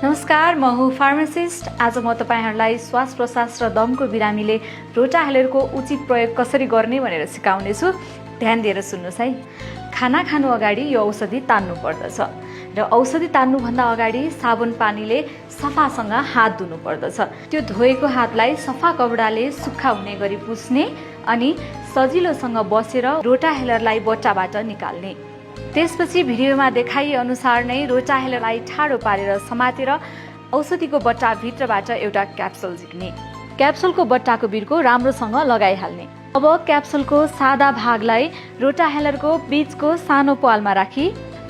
नमस्कार, म हुँ फार्मासिस्ट। आज म तपाईहरुलाई श्वास प्रश्वास र दमको बिरामीले रोटाहेलरको उचित प्रयोग कसरी गर्ने भनेर सिकाउनेछु। ध्यान दिएर सुन्नुस् है। खाना खानु अगाडि यो औषधि तान्नु पर्दछ र औषधि तान्नुभन्दा अगाडि साबुन पानीले सफासँग हात धुनु पर्दछ। त्यो धोएको हातलाई सफा कपडाले सुक्खा हुने गरी पुछ्ने अनि सजिलोसँग बसेर रोटाहेलरलाई बच्चाबाट निकाल्ने। त्यसपछि भिडियोमा देखाइए अनुसार नै रोटाहेलरलाई ठाडो पारेर समातेर औषधिको बट्टा भित्रबाट एउटा क्याप्सुल झिक्ने। क्याप्सुलको बट्टाको बिर्को राम्रोसँग लगाइहाल्ने। अब क्याप्सुलको सादा भागलाई रोटाहेलरको बीचको सानो प्वालमा राखी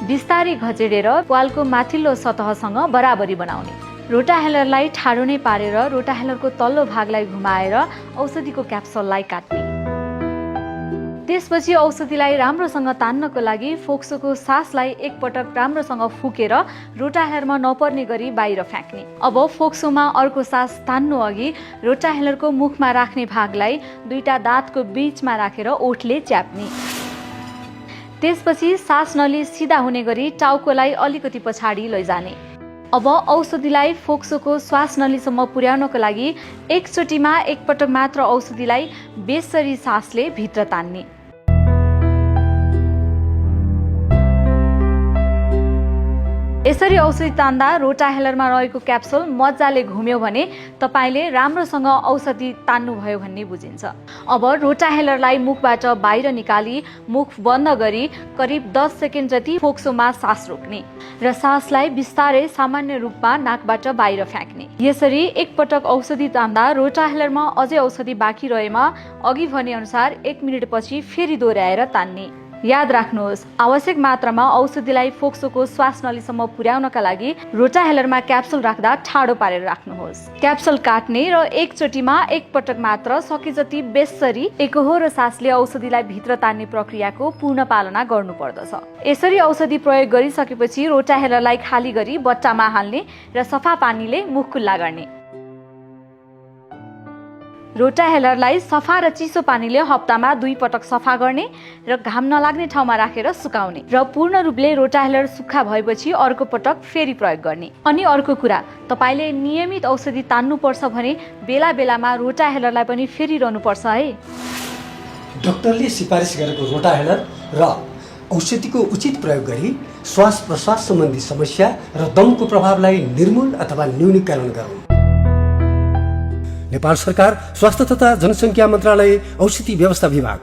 बिस्तारै घचेडेर प्वालको माथिल्लो सतहसँग बराबरी बनाउने। रोटाहेलरलाई ठाडो नै पारेर रोटाहेलरको तल्लो भागलाई घुमाएर औषधिको क्याप्सुललाई काट्ने। त्यसपछि औषधिलाई राम्रोसँग तान्नको लागि फोक्सोको सासलाई एकपटक राम्रोसँग फुकेर रोटाहेलरमा नपर्ने गरी बाहिर फ्याँक्ने। अब फोक्सोमा अर्को सास तान्नु अघि रोटाहेलरको मुखमा राख्ने भागलाई दुईटा दाँतको बीचमा राखेर ओठले च्याप्ने। त्यसपछि सास नली सिधा हुने गरी टाउकोलाई अलिकति पछाडि लैजाने। अब औषधिलाई फोक्सोको श्वास नलीसम्म पुर्याउनको लागि एकचोटिमा एकपटक मात्र औषधिलाई बेसरी सासले भित्र तान्ने। यसरी औषधि तान्दा रोटाहेलरमा रहेको क्याप्सुल मजाले घुम्यो भने तपाईले राम्रोसँग औषधि तान्नुभयो भन्ने बुझिन्छ। अब रोटाहेलरलाई मुखबाट बाहिर निकाली मुख बन्द गरी करिब 10 सेकेन्ड जति फोक्सोमा सास रोक्ने र सासलाई बिस्तारै सामान्य रूपमा नाकबाट बाहिर फ्याँक्ने। यसरी एकपटक औषधि तान्दा रोटाहेलरमा अझै औषधि बाँकी रहेमा अघि भने अनुसार 1 मिनेटपछि फेरि दोहोर्याएर तान्ने। याद राख्नुहोस्, आवश्यक मात्रामा औषधिलाई फोक्सोको श्वास नलीसम्म पुर्याउनका लागि रोटाहेलरमा क्याप्सुल राख्दा ठाडो पारेर राख्नुहोस्। क्याप्सुल काट्ने र एकचोटिमा एकपटक मात्र सके जति बेसरी एकहोरो सासले औषधिलाई भित्र तान्ने प्रक्रियाको पूर्ण पालना गर्नुपर्दछ। यसरी औषधि प्रयोग गरिसकेपछि रोटाहेलरलाई खाली गरी बट्टामा हाल्ने र सफा पानीले मुख कुल्ला गर्ने। रोटाहेलरलाई सफा र चिसो पानीले हप्तामा 2 पटक सफा गर्ने र घाम नलाग्ने ठाउँमा राखेर सुकाउने र पूर्ण रूपले रोटाहेलर सुक्खा भएपछि अर्को पटक फेरि प्रयोग गर्ने। अनि अर्को कुरा, तपाईले नियमित औषधि तान्नुपर्छ भने बेला बेलामा रोटाहेलरलाई पनि फेरिरहनुपर्छ है। डाक्टरले सिफारिस गरेको रोटाहेलर र औषधिको उचित प्रयोग गरी श्वास प्रश्वास सम्बन्धी समस्या र दमको प्रभावलाई निर्मूल अथवा न्यूनीकरण गरौँ। नेपाल सरकार स्वास्थ्य तथा जनसङ्ख्या मन्त्रालय औषधि व्यवस्था विभाग।